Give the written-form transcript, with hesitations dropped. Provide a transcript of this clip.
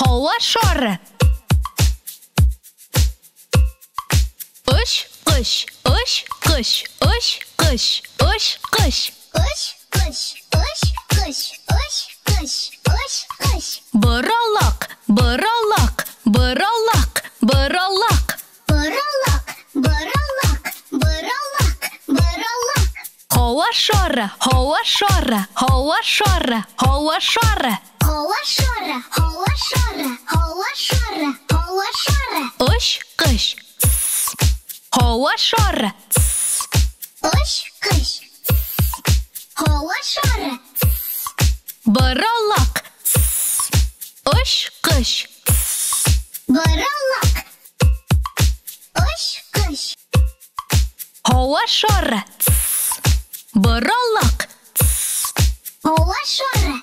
Һава шары. Очкыч, очкыч, очкыч, очкыч. Очкыч, очкыч, очкыч, очкыч. Боралак, боралак, боралак, боралак. Боралак, боралак, боралак, боралак. Һава шары, һава шары, һава шары, һава шары. Һава шары, һава шары, һава шары, һава шары. Очкыч. Һава шары. Очкыч. Һава шары. Боралак. Очкыч. Боралак. Очкыч. Һава шары. Боралак. Һава шары.